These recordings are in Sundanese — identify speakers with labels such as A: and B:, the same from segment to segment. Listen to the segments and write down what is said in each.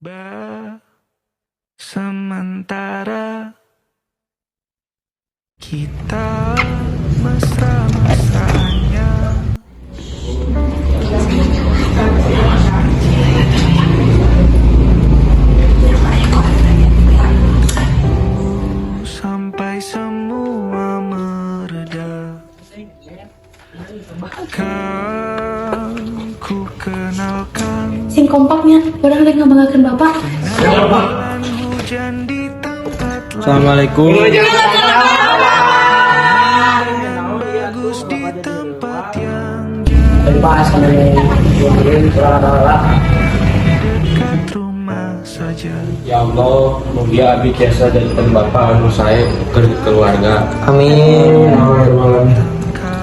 A: Ba sementara kita mesra-mesranya. Sampai semua mereda, kan ku kenalkan
B: Sing kompaknya, urang rek ngabanggakeun Bapak.
A: Jalan hujan di tempat lain
C: Assalamualaikum.
A: bagus di tempat yang jauh dekat rumah saja.
C: Ya Allah, mugia abi tiasa jadikeun bapak anu sae ke keluarga.
D: Amin.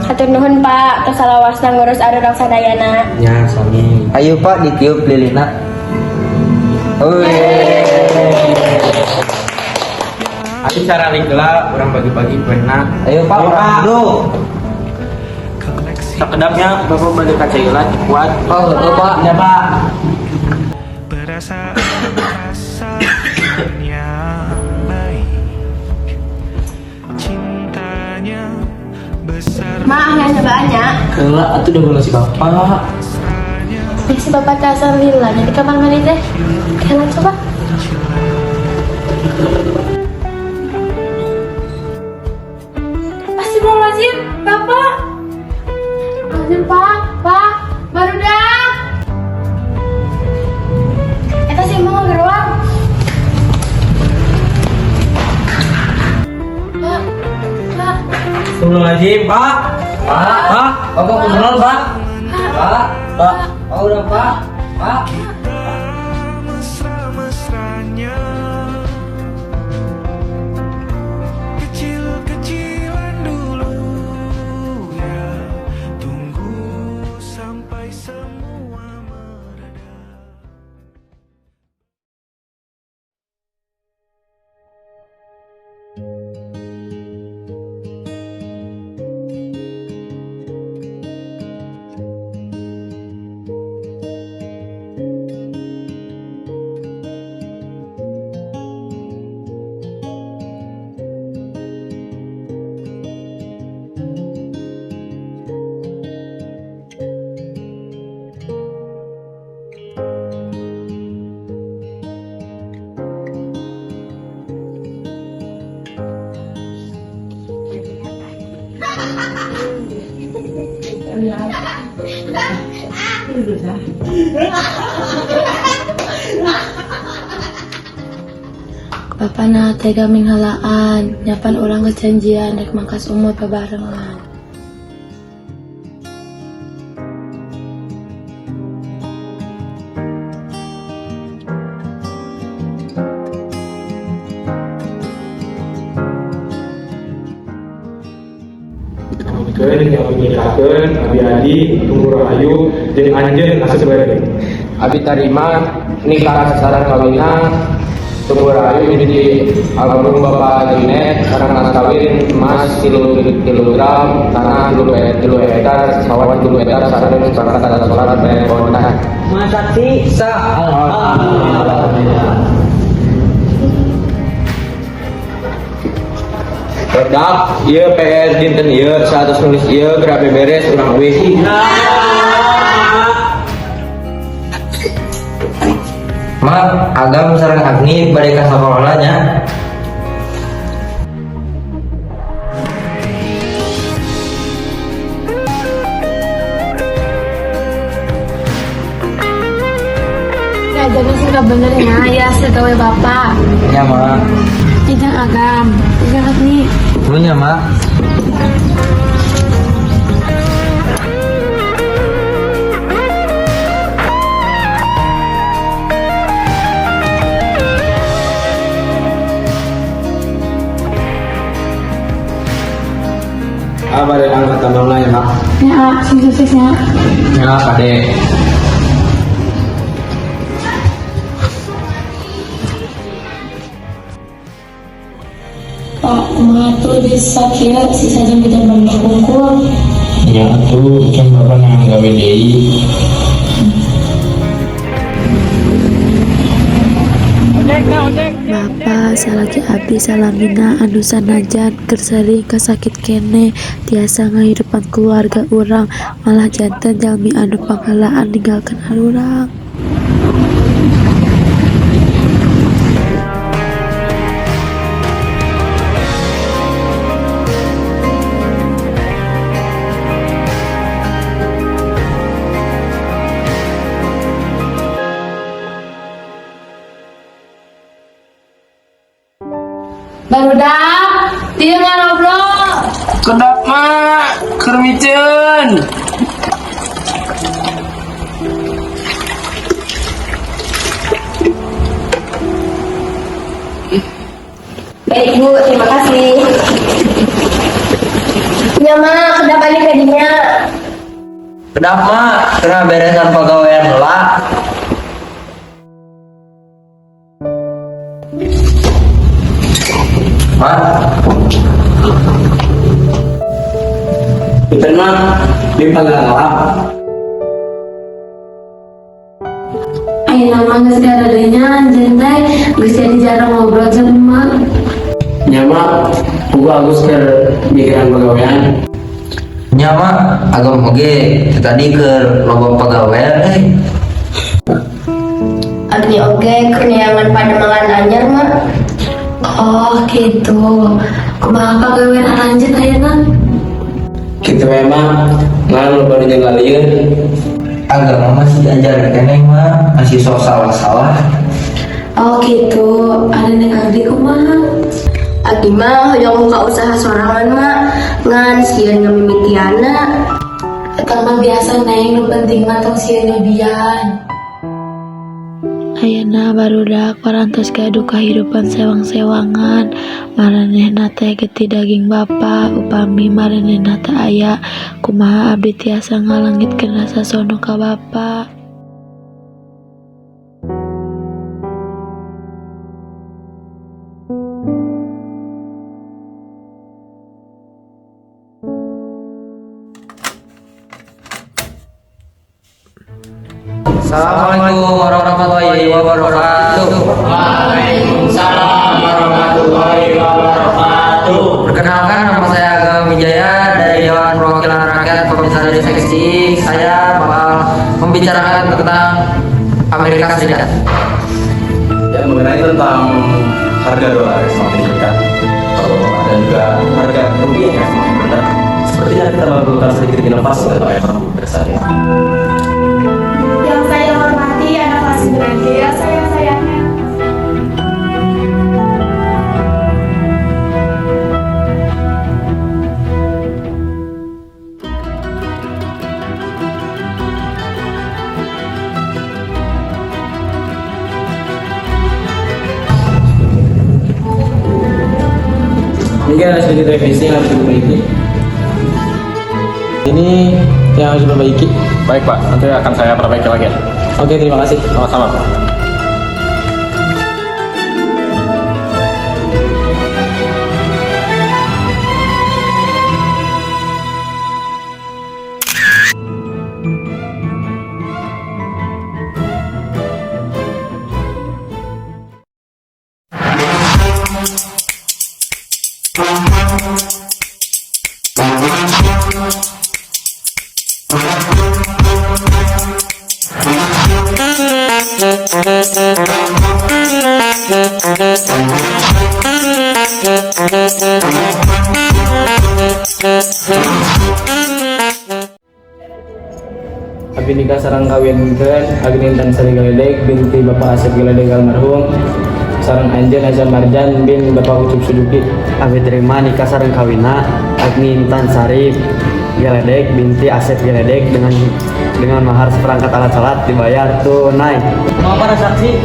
E: Hatur nuhun, Pak, tos salawasna ngurus arurang sadayana.
C: Ya, sami.
D: Ayo, Pak, ditiup lilina. Wih.
C: Abi cara heula urang bagi-bagi kuena.
D: Ayo, Pak, urang duduk.
A: Koleksi
C: Sakedapnya bapak balik ka cailan kuat.
D: Oh, oh, Pak.
C: Ya, Pak.
A: Perasaan rasa yang baik, cintanya besar.
E: Mah, yang nyobaannya.
C: Heula atuh udah si bapak.
A: Rasanya.
B: Ih, si Bapak teh asal lila di kamar mandi teh. Kela coba. Astagfirullahaladzim, Bapak. Azim, Pak, Pak, barudak.
E: Eta sih mau ngeruang.
B: Pak, Pak,
C: Astagfirullahaladzim, Pak.
D: Pak,
C: Pak.
D: Bapak kunaon, Pak? Pak,
C: Pak.
D: Oh, udah, Pak. Pak.
A: Mesra-mesranya kecil-kecilan dulu ya, tunggu sampai semua mereda.
B: Bapak na tega minghalaan, nyapan urang kejanjian rek mangkas umur babarengan.
F: Keun yang nikahkeun abi adi Tunggul Rahayu jeung anjeun Asep Bade.
C: Abi tarima nikah sareng kawina Tunggul Rahayu binti almarhum Bapak Junet sareng mas kawin emas 3 kilogram, tanah 3 hektar, sawah 3 hektar, sareng seperangkat alat sholat bayar kontan.
D: Saksi sah. Alhamdulillah.
C: Redak, ieu PS dinten ieu, 100 nulis ieu, geura beres urang euy.
D: Mak, Agam sareng Agni bade ka sakola nya.
B: Ya, jadi sih benernya ya segawe Bapak.
D: Ya, Mak.
B: Ijang Agam, ijang Agni.
D: Nuhun ya, Mak.
C: Apa ada angkat tambang lain, Mak?
B: Ya, sing suksesnya.
C: Ya, kade.
B: Pak, kumaha tuh bisa kieu sisa jeung kita bantu kungkul.
F: Ya atuh, kan bapak nang gawe deui.
B: Bapa salaki abdi salamina anu sanajan keur sering kasakit keneh tiasa ngahirupan keluarga urang, malah janten jalmi anu pangheulaan ninggalkeun arurang. Barudak, dieu ngarobrol.
C: Kedap mak, keur miceun.
E: Baik Bu, terima kasih. Ya mak, kedap balik kadinya.
D: Kedap mak, kena beresan pagawean heula. Mak,
C: Punten mak, di pagalah.
B: Ayeuna mah geus garadenya anjeun teh geus jadi jarang ngobrol jeung emak.
C: Nya mak, puguh Agus keur mikiran pagawean.
D: Nya mak, agam oge tadi keur loba pagawean euy.
E: Agni oge keur neangan pademangan anyar mak.
B: Oh gitu. Kumaha pagawean aranjeun ayeuna?
C: Kitu we mak, ngan loba nu jeung lalieun.
D: Agama masih diajarin keneh mah, masih sok salah-salah.
B: Oh gitu. Ari Neng Agni kumaha?
E: Agni mah hoyong muka usaha sorangan mak, ngan sieun ngamimitiana.
B: Eta mah biasa Neng, nu penting mah tong sieun nyobian. Ayeuna barudak parantos gaduh kahirupan sewang-sewangan, maranehna teh getih daging bapa, upami maranehna teu aya, kumaha abdi tiasa ngalengitkeun rasa sono ka bapa.
D: Assalamualaikum warahmatullahi wabarakatuh.
C: Waalaikumsalam warahmatullahi wabarakatuh.
D: Perkenalkan, nama saya Agam Wijaya dari Dewan Perwakilan Rakyat Komisaris Seksi. Saya bakal membicarakan tentang Amerika Serikat.
G: Ya, mengenai tentang harga dolar yang semakin meningkat dan juga harga rupiah yang semakin rendah, sepertinya kita memerlukan sedikit inovasi untuk ekonomi besar ya.
H: Yang saya hormati anak kelas 9G, yang saya sayangi.
C: Mungkin ada sedikit revisi yang harus diperbaiki. Ini yang harus diperbaiki.
F: Baik Pak, nanti akan saya perbaiki lagi ya.
C: Oke, terima kasih.
F: Sama-sama Pak.
C: Abi nikah sareng kawinkeun Agni Intan Sari Galedeg binti Bapak Asep Galedeg almarhum sareng anjeun Azam Marjan bin Bapak Ucup Suzuki.
I: Abi terima nikah sareng kawina Agni Intan Sari Geledek binti Asep Geledek dengan mahar seperangkat alat salat dibayar tunai.
C: Mau para saksi?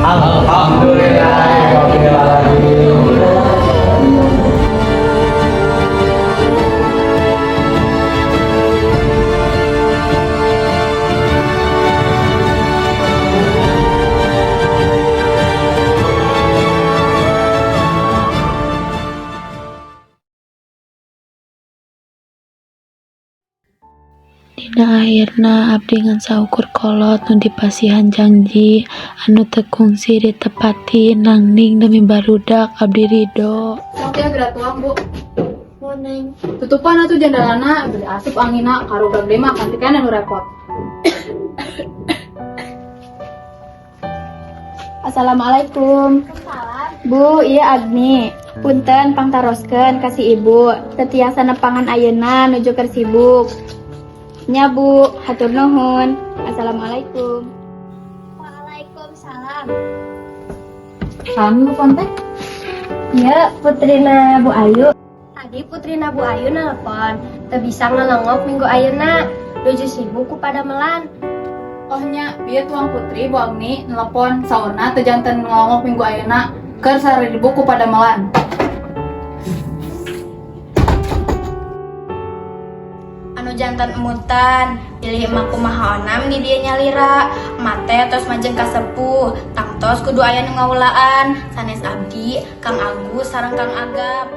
C: Alhamdulillah.
B: Dina Dina ahirna abdi ngan saukur kolot nu dipasihan jangji anu teu kungsi ditepati, nanging demi barudak abdi ridho.
J: Sok ya geura tuang, Bu.
E: Neng.
J: Tutupan atuh jandelana, beli asup angina, karubrag deui mah kanti keneh nu repot.
H: Assalamualaikum. Bu, iya Agni. Punten pangtaroskeun ka si Ibu. Teu tiasa nepangan ayeuna nuju keur sibuk. Nya Bu, hatur nuhun. Assalamualaikum.
E: Waalaikumsalam.
J: Salam nelpon teh.
E: Iya, putrina Bu Ayu. Tadi putrina Bu Ayu nelpon, teu bisa ngalongok minggu ayeuna, nuju sibuk ku padamelan.
J: Oh nya, bieu tuang putri Bu Agni nelpon, saurna teu janten ngalongok minggu ayeuna keur sariribuk ku padamelan.
E: Anu janten emutan, pilih emak kumaha onam di dieu nyalira, emak teh tos majeng ka sepuh, tangtos kudu aya nu ngawulaan, sanes abdi, Kang Agus sareng Kang Agam.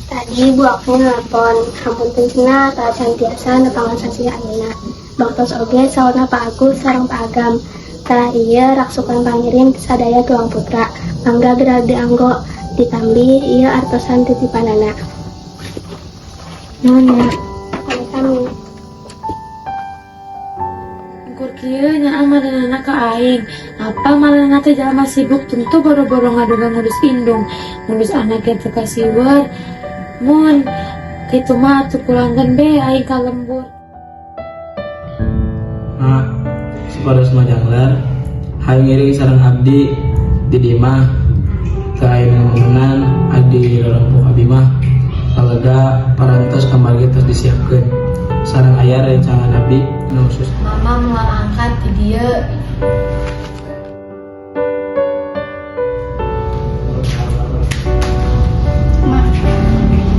E: Tadi Bu Agni nelpon, hapunten cenah tacan tiasa nepangan sasih ayeuna. Baktos oge saurna Pak Agus sareng Pak Agam. Tah ieu raksukan pangirim sadaya tuang putra. Mangga geura dianggo, ditambih ieu artosan titipanana. Nuhun ya. Sami-sami.
B: Ukur kieu nyaah maranehna ka aing. Apa maranehna teh jalma sibuk, tentu boro-boro ngaduga ngurus indung, ngurus anak ge teu kasiweur. Mun kitu mah atuh pulangkeun be aing ka lembur.
C: Mak, supados majangler, hayu ngiring sareng abdi di dimah teu aya nu ngamenan abdi rorempuk abi mah balega parantos kamari tos disiapkeun sareng aya rencangan abdi nu khusus.
B: Mama moal angkat di dieu. Aya naon, Neng?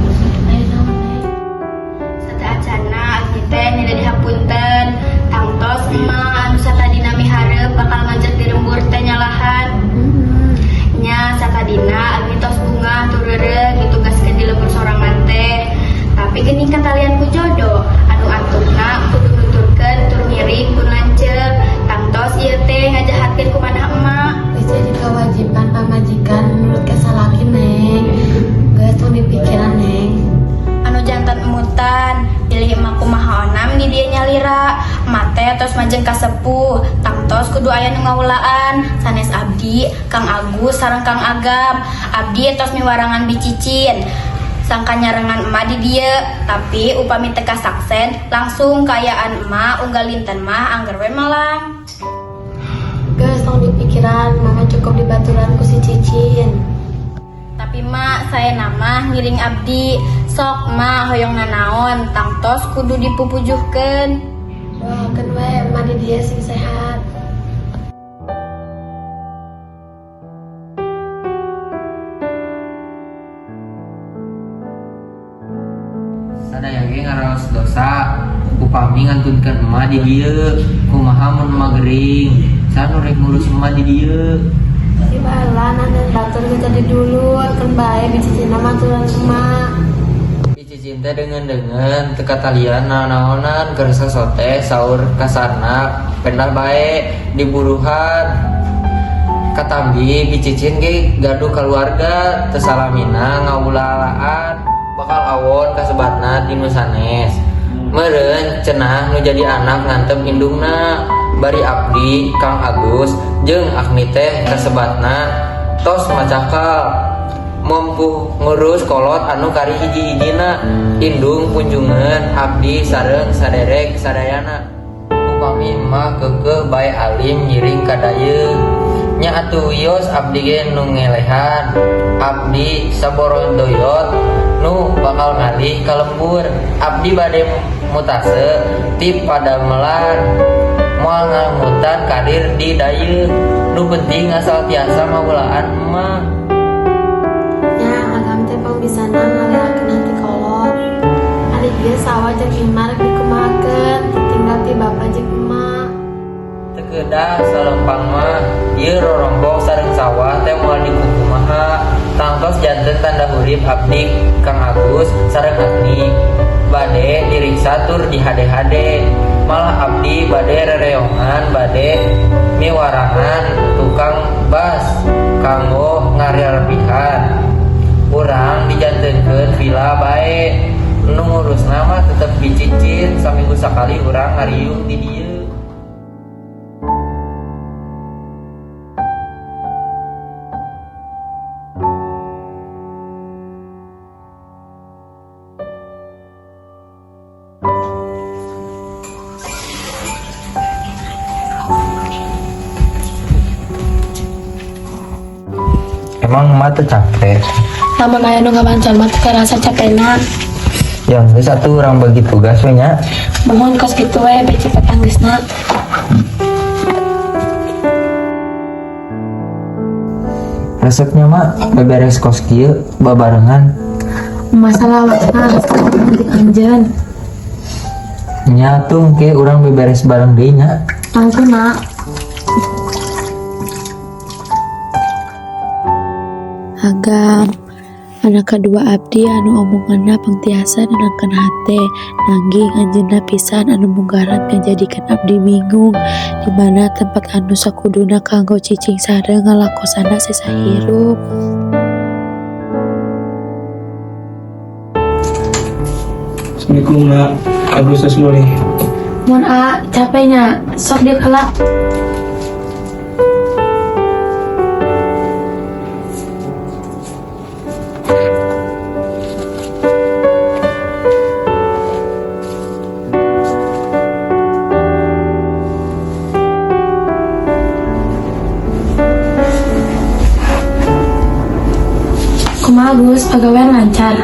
E: Sateuacanna abdi teh nyeri dihapunten. Tangtos emak anu satadina mihareup bakal ngajak di lembur teh nyalahan. Nya satadina abdi tos bungah tureureun ditugaskeun di lembur sorangan teh. Tapi geuning katalian ku jodoh anu antukna kudu nuturkeun tur ngiring pun lanceuk. Tangtos ieu teh ngajahatkeun ku manah emak.
B: Geus jadi kewajiban pamajikan nurut ka salaki, Neng. Geus tong dipikiran, Neng.
E: Anu janten emutan, pilih emak kumaha onam di dieu nyalira, emak teh tos majeng ka sepuh, tangtos kudu aya nu ngawulaan, sanes abdi, Kang Agus sareng Kang Agam. Abdi tos miwarangan bicicin. Sangka nyarengan emak di dieu, tapi upami teu kasaksen langsung kaayaan emak unggal dinten mah angger we melang.
B: Geus tong dipikiran, mama cukup dibaturan ku si Cicin.
E: Tapi mak saya nama ngiring abdi, sok mak hoyong nanaon, tangtos kudu dipupujuhkeun.
B: Doakeun we emak di dieu sing sehat.
D: Sadaya ge ngaraos dosa upami ngantunkeun emak di dieu, kumaha mun emak gering, saha nu rek ngurus emak di dieu?
B: Di baheula nanden batur ge jadi dulur, keun bae bicicina mah aturan emak.
D: Bicicin teh deungeun-deungeun teu katalian naon-naonan keur sosote saur kasarna pendah bae diburuhan. Katambi bicicin ge gaduh kaluarga teu salamina ngawulalaan bakal awon kasebatna ti nu sanes. Meureun cenah nu jadi anak ngantep indungna, bari abdi Kang Agus jeung Agni teh kasebatna tos macakal mampu ngurus kolot anu kari hiji-hijina, indung kunjungan abdi sareng saderek sadayana. Upami emak keukeuh bae alim ngiring ka dayeuh. Nya atuh wios abdi ge nu ngelehan. Abdi saborodoyot nu bakal ngalih ka lembur. Abdi bade mutase ti padamelan. Moal ngamutan karir di dayeuh. Nu penting asal tiasa ngawulaan emak.
B: Nya Agam teh pangbisana ngalehakeun ti kolot. Ari ieu sawah jeung imah rek dikumahakeun, tinggal ti bapa jeung emak.
D: Teu kedah salempang mah, ieu rorompok sareng sawah teh moal dikukumaha. Tangtos janten tanda hurip abdi Kang Agus sareng Agni. Bade diriksa tur dihade-hade. Malah abdi bade rereongan bade miwarangan tukang bas kanggo ngarerpihan. Urang dijantenkeun vila bae. Nu ngurusna mah tetep dicicit saminggu sakali urang ngariung di dieu.
C: Emang emak teu capek?
B: Lamun aya nu ngabantuan mah teu karasa capena.
C: Ya geus atuh urang bagi tugas we nya.
B: Muhun kos kitu we be cepet anggeusna.
C: Resepnya mak beberes kos kieu babarengan.
B: Masalah wasna penting anjeun.
C: Nya atuh engke urang beberes bareng deui nya.
B: Langsung nak. Agam anak kadua abdi anu omonganna pangtiasa nenangkeun hate nanging anjeunna pisan anu munggaran ngajadikeun abdi bingung di mana tempat anu sakuduna kanggo cicing sareng ngalakosanna sisa hirup.
F: Assalamualaikum nak, Agus geus mulih.
B: Mun a capeknya sok dieu heula. Kumaha Gus, pagawean lancar?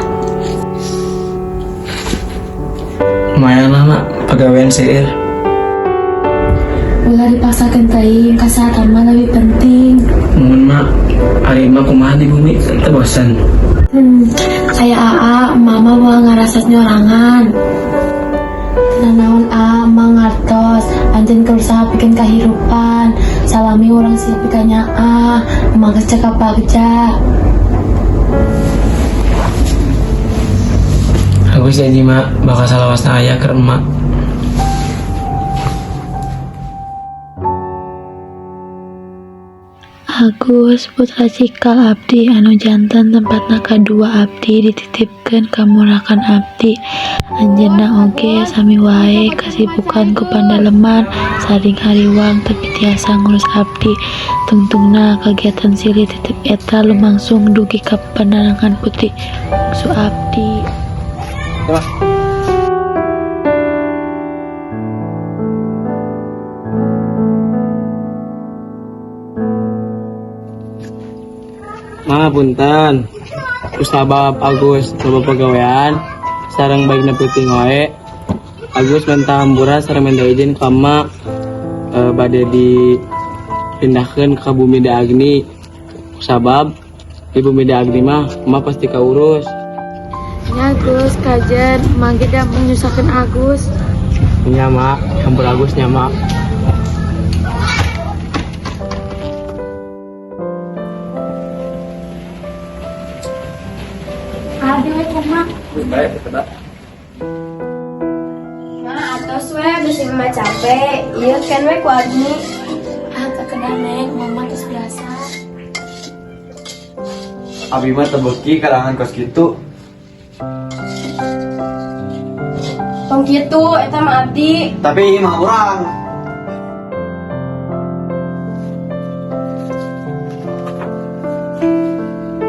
F: Lumayan lah mak, pagawean seueur.
B: Ulah dipaksakeun teuing, kesehatan mah lebih penting.
F: Mun mak, ari emak kumaha di bumi, teu bosan.
B: Aya aa, mama moal ngarasa nyorangan. Teu naon aa, emak ngartos, anjeun keur usaha pikeun kahirupan. Salami urang siap pikanyaah, emak geus cekap bagja.
F: Agus janji mak, bakal salawasna aya keur emak.
B: Agus putra cikal abdi anu janten tempatna kadua abdi dititipkeun ka murakan abdi. Anjeunna oge sami wae kasibukan ku pandaleman saring hariwang tapi tiasa ngurus abdi. Tungtungna kagiatan silih titip eta lumangsung dugi ka panarangan putri bungsu abdi.
F: Ma punten, kusabab Agus loba pagawean sareng baikna peuting wae. Agus minta hampura sareng minta izin ka emak, bade dipindahkeun ka bumi Agni. Kusabab di bumi Agni mah emak pasti kaurus.
B: Nya Gus, kajen mangge da menyusahkeun Agus.
F: Nya mak, hampura Agus nya mak.
B: Adi we kumaha?
G: Baik, kedah.
E: Ma atos we geus mah capek. Ieu kan we ku Agni.
B: Ah, teu kedah Neng, mama geus biasa.
I: Abi mah teu beuki kalangan kos kitu.
E: Tong kitu eta mah abdi.
I: Tapi ieu mah urang.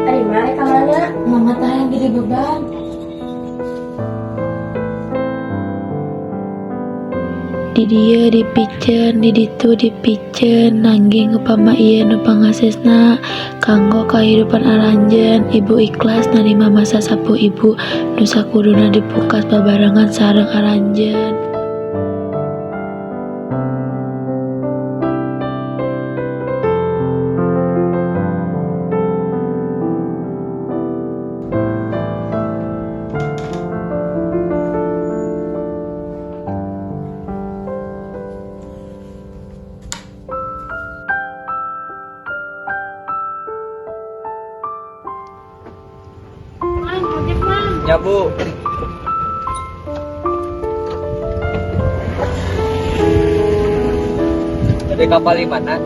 E: Ari mah rek ka mana?
B: Mama tah yang jadi beban. Di dieu dipiceun, di ditu dipiceun, nanging upama ieu nu pangasesna kanggo kahirupan aranjeun, ibu ikhlas narima masa sapuh ibu nu sakuduna dipungkas babarengan sareng aranjeun.
F: Ya, Bu. Ada kapal di mana?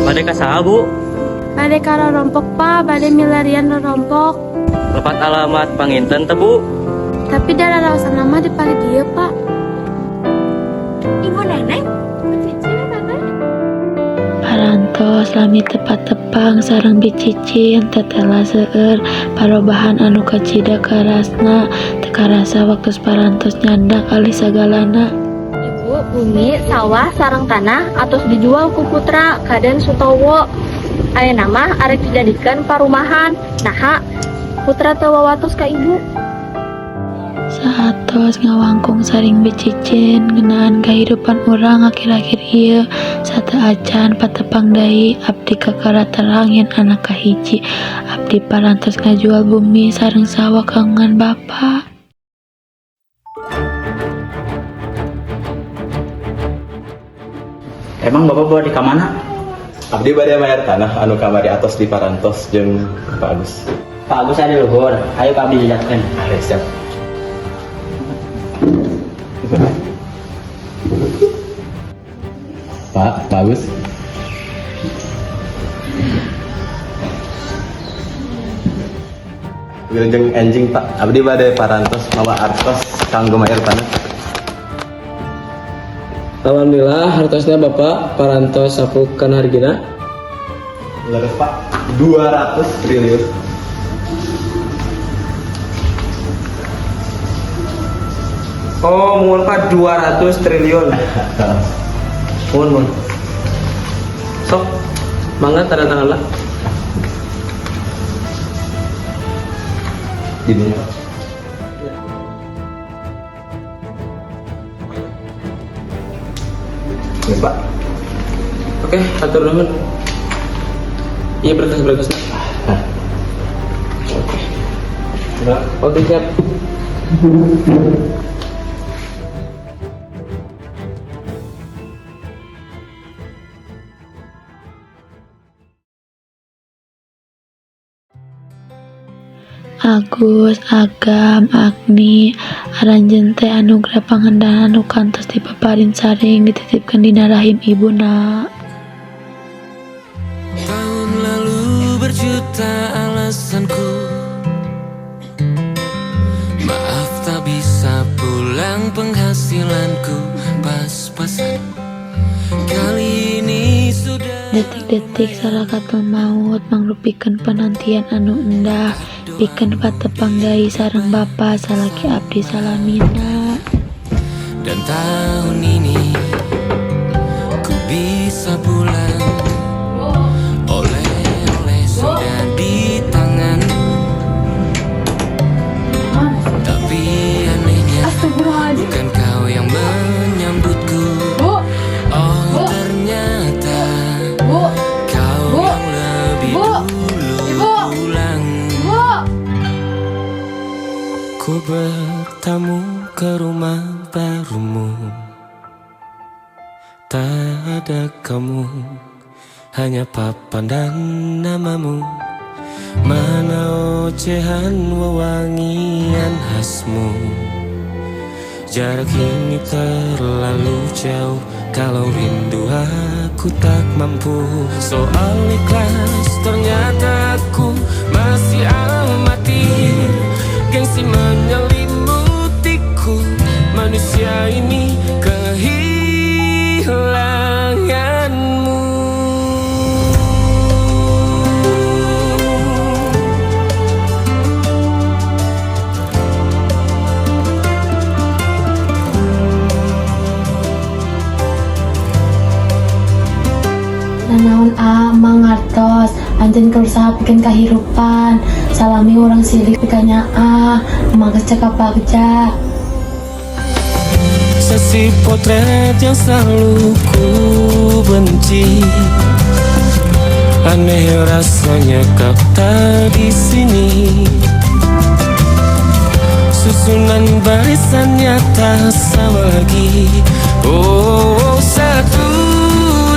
F: Bade ka saha, Bu?
E: Bade ka rorompok, Pak, bade milarian rorompok.
F: Lepat alamat panginten teu, Bu?
E: Tapi da lalawasan mah di palih dieu, Pak. Ibu Neneng, cici tante.
B: Parantos lami teu patepang sareng bicicin, tetela seueur parobahan anu kacida karasna, teu karasa waktos parantos nyandak alih sagalana.
E: Ibu, bumi, sawah, sareng tanah atos dijual ku Putra ka Den Sutowo. Ayeuna mah arek dijadikeun parumahan. Naha, Putra teu wawatos ka ibu.
B: Saatos ngawangkong sareng bicicin ngeunaan kahirupan urang akhir-akhir ieu, sateuacan patepang deui abdi kakara terang yen anak kahiji abdi parantos ngajual bumi sareng sawah kagungan bapa.
K: Emang Bapak bade ka mana?
G: Abdi bade mayar tanah anu kamari atos diparantos jeung Pak Agus.
K: Pak Agus ada luhur, ayo ka abdi jelaskeun.
G: Ayo, siap. Pak, Pak Agus. Wilujeng enjing, Pak. Abdi bade parantos mawa artos kanggo mayar tanah.
F: Alhamdulillah hartosna Bapak parantos sapukan hargina.
G: Leres, Pak, 200 triliun.
F: Oh, muhun, Pak, 200 triliun. Muhun, muhun. Sok, mangga tanda tangan lah.
G: Gini, Pak. Ini, Pak.
F: Oke, hatur nuhun. Iya, berkas-berkas. Oke. Oke, siap.
B: Agus, Agam, Agni, aranjeun teh anugerah pangendahan anu kantos dipaparin sareng dititipkeun dina rahim ibuna.
A: Tahun lalu berjuta alasanku, maaf tak bisa pulang, penghasilanku pas-pasan. Kali ini sudah
B: Detik-detik sarakatul maut mangrupikeun penantian anu endah pikeun patepang deui sareng bapa salaki abdi salamina.
A: Dan tahun ini ku bisa pulang. Oleh-oleh sudah di tangan. Tapi anehnya bukan kau yang menyambutku.
J: Bu,
A: Oh,
J: Bu.
A: ternyata
J: Bu,
A: kau
J: Bu.
A: yang lebih
J: Bu.
A: dulu
J: Ibu.
A: pulang.
J: Bu.
A: Ku bertamu ke rumah barumu. Tak ada kamu, hanya papan dan namamu. Mana ocehan wewangian khasmu. Jarak ini terlalu jauh. Kalau rindu aku tak mampu. Soal ikhlas ternyata aku masih amatir. Gengsi menyelimutiku. Manusia ini kehilanganmu.
B: Nanaon a mangartos anjeun keur usaha pikeun kahirupan salami urang silik pikanyaah mangga cekap bagja.
A: Sesi potret yang selalu ku benci. Aneh rasanya kau tak di sini. Susunan barisannya tak sama lagi. Oh, satu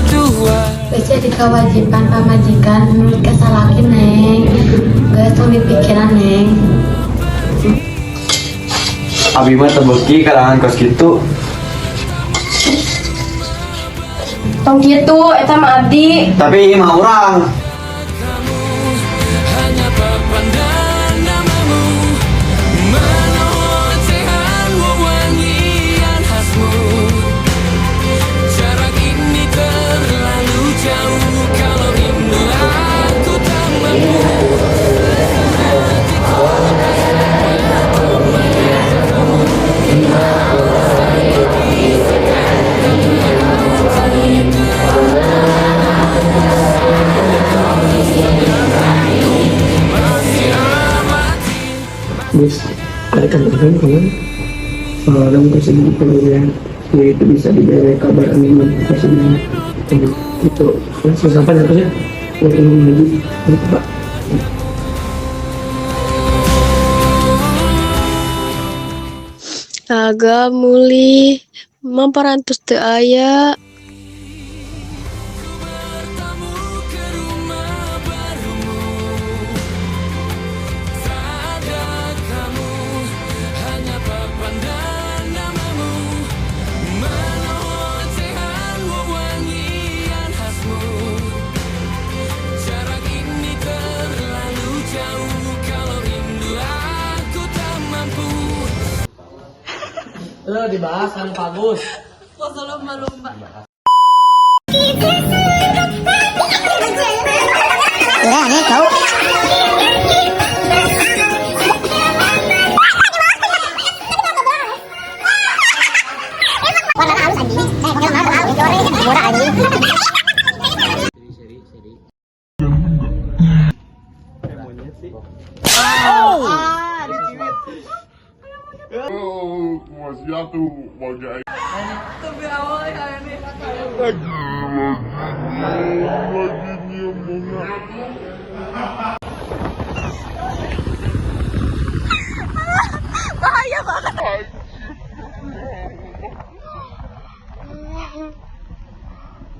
A: dua.
B: Geus jadi kewajiban pamajikan nurut ka salaki, Neng. Geus tong dipikiran, Neng.
I: Abi mah teu beuki kalangan kos kitu.
E: Tong kitu eta mah abdi.
I: Tapi ieu mah urang.
A: Hanya papan dan namamu. Mana ocehan wewangian khasmu. Jarak ini terlalu jauh. Kalau rindu aku tak mampu.
F: Gus, ada kan orang kawan dalam persegi pemilihan ya itu bisa diberi kabar angin persegi itu langsung sampai harusnya buat ini lagi gitu, Pak.
B: Agak mulih mamparantos teu aya.
A: Bertamu ke rumah barumu. Tak ada kamu. Hanya papan dan namamu. Mana ocehan wewangian khasmu. Jarak ini terlalu jauh. Kalau rindu aku tak mampu.
F: Lo dibahas sama Pak Gus.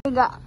E: Enggak.